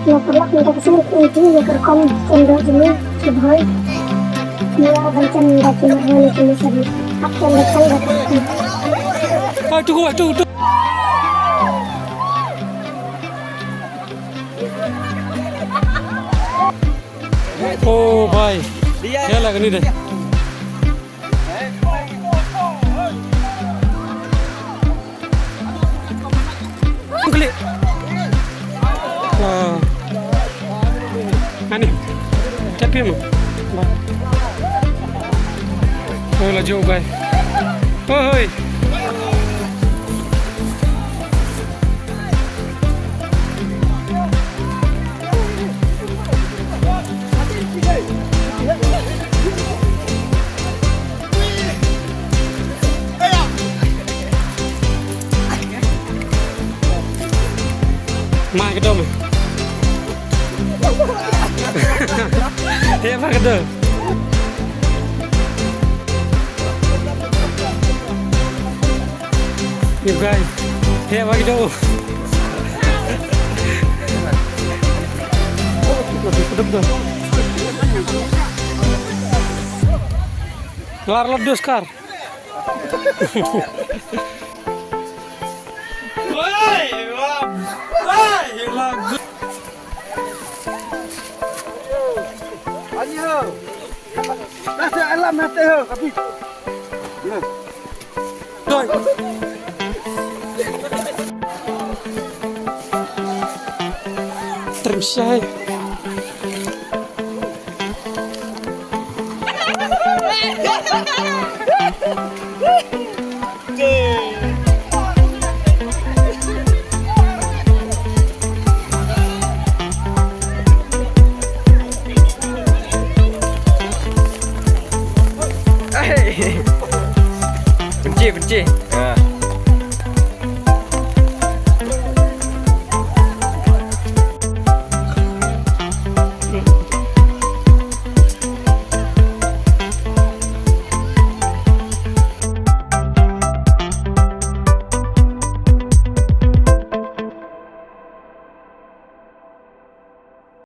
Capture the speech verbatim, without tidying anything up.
Ïa paralok, mynta ka sngi phi ïohi ïa ka rukom kem doh jong ngi ki bhoi. Ïa ban kem da ki marwei ne ki messari. Hap kem da tang da ka. Ah, tu, tu, tu. Oh, bhai. Kya lagni de? Klik. Ah. Ani. Tap mo. Ba. Oh, la jauh, guys. Oh, hoi. Mai ka dom. Heh ba ka dom. You guys, heh ba ka dom. Lar lot dus kar. Trim shai. Hey. Benci, benci. Ah.